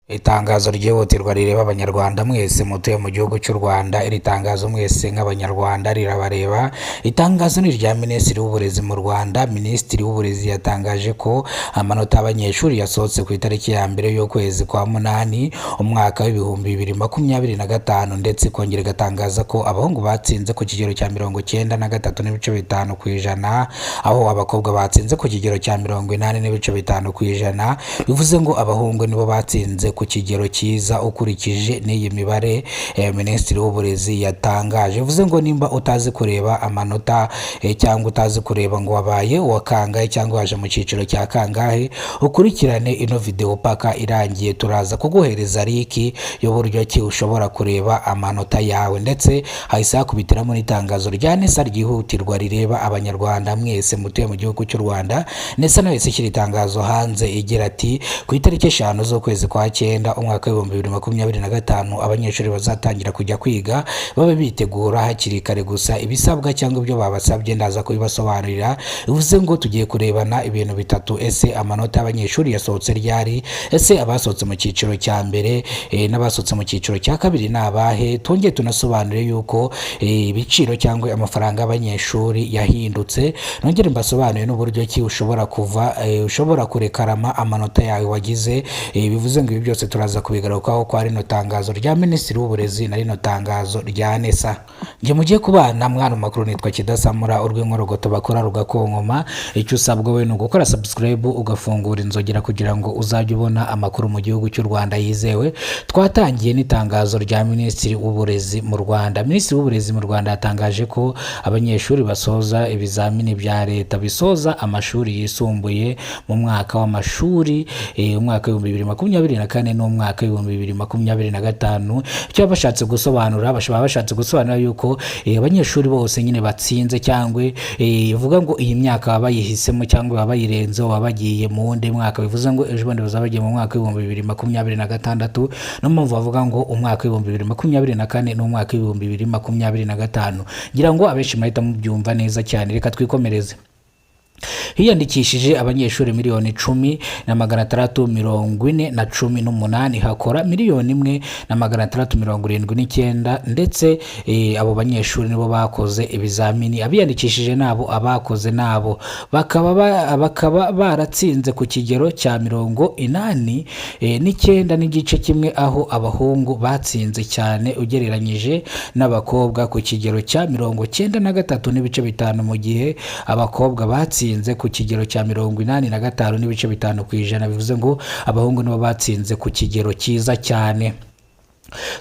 Itangazo ryihutirwa rireba Abanyarwanda mwese mutuye mu gihugu cy'u Rwanda. Iri tangazo mwese nk'Abanyarwanda rirabareba. Itangazo ni irya Minisitiri w'Uburezi mu Rwanda. Minisitiri w'Uburezi yatangaje ko amanota y'abanyeshuri yasohotse ku itariki ya 1 y'ukwezi kwa 8, umwaka wa 2025, ndetse ikongera igatangaza ko abahungu batsinze ku kigero cya 93.5%, aho abakobwa batsinze ku kigero cya 80.5%. Bivuze ngo abahungu nibo batsinze ku kigero cyiza ukurikije n'iyi mibare Minisitiri w'Uburezi yatangaje. Bivuze ngo nimba utazi kureba amanota cyangwa utazi kureba ngo wabaye uwa kangahe cyangwa waje mu cyiciro cya kangahe, ukurikirane ino video paka irangiye. Turaza kuguhereza link y'uburyo ki ushobora kureba amanota yawe. Ndetse hahise hakubitiramo n'itangazo rya NESA ryihutirwa rireba Abanyarwanda mwese mutuye mu gihugu cy'u Rwanda. NESA nayo yahise ishyira itangazo hanze igira ati: "Ku itariki 5 z'ukwezi kwa 9, umwaka wa 2025, abanyeshuri bazatangira kujya kwiga babe bitegura hakiri kare." Gusa ibisabwa cyangwa ibyo babasabye ndaza kubibasobanurira. Bivuze ngo tugiye kurebana ibintu bitatu: ese amanota y'abanyeshuri yasohotse ryari? Ese abasohotse mu cyiciro cya mbere n'abasohotse mu cyiciro cya kabiri ni abahe? Twongere tunasobanure yuko ibiciro cyangwa amafaranga y'abanyeshuri yahindutse. Nongere mbasobanurire n'uburyo ki ushobora kuva ushobora kurekarama amanota yawe wagize. Bivuze ngo ibi byose turaza kubigarukaho kwa rino tangazo rya Minisitiri w'Uburezi na rino tangazo rya NESA. Njye mugiye kubana mwana makuru nitwa Kidasamura urw'inkorogoto bakora rugakonkoma. Icyo usabwa we ni ugukora subscribe, ugafungura inzogera kugira ngo uzajye ubona amakuru mu gihugu cy'u Rwanda yizewe. Twatangiye n'itangazo rya Minisitiri w'Uburezi mu Rwanda. Minisitiri w'Uburezi mu Rwanda yatangaje ko abanyeshuri basoza ibizamini bya leta bisoza amashuri yisumbuye mu mwaka w'amashuri umwaka wa 2024 n'umwaka wa 2025. Icyo baba bashatse gusobanura, baba bashatse gusobanura yuko abanyeshuri bose nyine batsinze cyangwa ivuga ngo iyi myaka baba bayihisemo cyangwa baba bayirenzeho, baba bagiye mu wundi mwaka. Bivuze ngo ejo bundi bazaba bagiye mu mwaka wa 2026. Niyo mpamvu bavuga ngo umwaka wa 2024 n'umwaka wa 2025. Ngira ngo abenshi muhita mubyumva neza cyane. Reka twikomereze. Hiyandikishije abanyeshuri 10,000,640,018, hakora 1,000,679, ndetse abo banyeshuri nibo bakoze ibizamini. Abiyandikishije nabo, abakoze nabo bakaba baratsinze ku kigero cya 89.1, aho abahungu batsinze cyane ugereranyije n'abakobwa ku kigero cya 93.5, mu gihe abakobwa batsinze ku kigero cya 85.5%. Bivuze ngo abahungu nibo batsinze ku kigero cyiza cyane.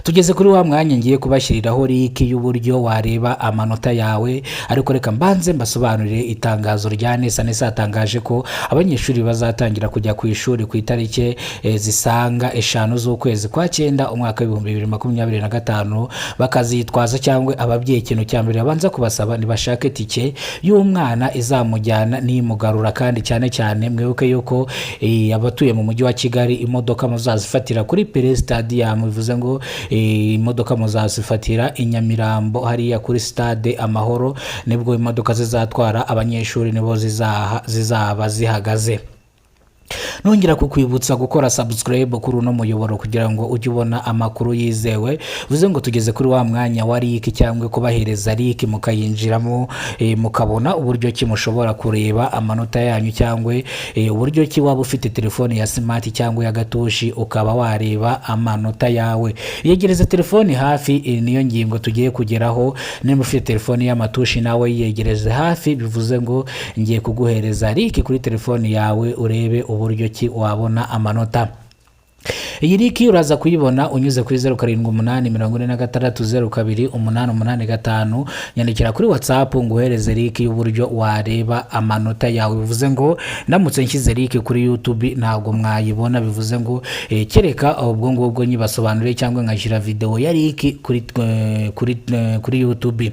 Tugeze kuri wa mwanya ngiye kubashyiriraho link y'uburyo wareba amanota yawe, ariko reka mbanze mbasobanurire itangazo rya NESA. NESA yatangaje ko abanyeshuri bazatangira kujya ku ishuri ku itariki zisaga 5 z'ukwezi kwa 9, umwaka wa 2025, bakazitwaza cyangwa ababyeyi ikintu cya mbere babanza kubasaba ntibashake tike y'umwana izamujyana n'imugarura. Kandi cyane cyane mwibuke yuko abatuye mu mujyi wa Kigali imodoka muzazifatira kuri Pele Stadium. Bivuze ngo imodoka muzazifatira i Nyamirambo hariya kuri Stade Amahoro, nibwo imodoka zizatwara abanyeshuri nibo zizaba zihagaze. Nongera kukwibutsa gukora subscribe kuri uno muyoboro kugira ngo ujye ubona amakuru yizewe. Bivuze ngo tugeze kuri wa mwanya wa link cyangwa kubahereza link mukayinjiramo, mukabona uburyo ki mushobora kureba amanota yanyu, cyangwa uburyo ki waba ufite telefone ya smart cyangwa ya gatushi ukaba wareba amanota yawe. Yegereza telefone hafi, niyo ngingo tugiye kugeraho. Niba ufite telefone y'amatushi nawe yegereze hafi. Bivuze ngo ngiye kuguhereza link kuri telefone yawe urebe uburyo ki wabona amanota. Iyi link uraza kuyibona unyuze kuri 0784602885. Nyandikira kuri WhatsApp nguhereze link y'uburyo wareba amanota yawe. Bivuze ngo ndamutse nshyize link kuri YouTube ntabwo mwayibona. Bivuze ngo kereka ubwo ngubwo nyibasobanuriye cyangwa nkashyira video ya link kuri YouTube.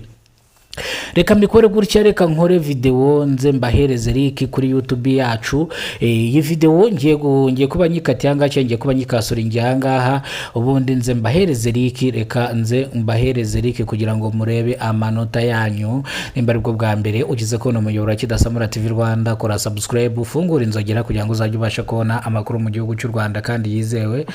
Reka mbikore gutya, reka nkore videwo nze mbahereze link kuri YouTube yacu. Iyi videwo ngiye kuba nyikatiye ahangaha cyangwa ngiye kuba nyikasura ingiye ahangaha, ubundi nze mbahereze link. Reka nze mbahereze link kugira ngo murebe amanota yanyu. Nimba aribwo bwa mbere ugize kubona umuyoboro wa Kidasamura TV Rwanda, kora subscribe, ufungure inzogera kugira ngo uzajye ubasha kubona amakuru mu gihugu cy'u Rwanda kandi yizewe.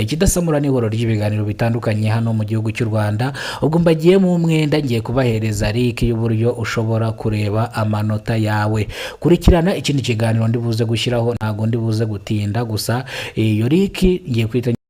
Kidasamura ni ihuriro ry'ibiganiro bitandukanye hano mu gihugu cy'u Rwanda. Ubwo mbagiyemo umwenda, ngiye kubahereza link y'uburyo ushobora kureba amanota yawe. Kurikirana ikindi kiganiro ndi buze gushyiraho, ntabwo ndi buze gutinda. Gusa iyo link ngiye kwita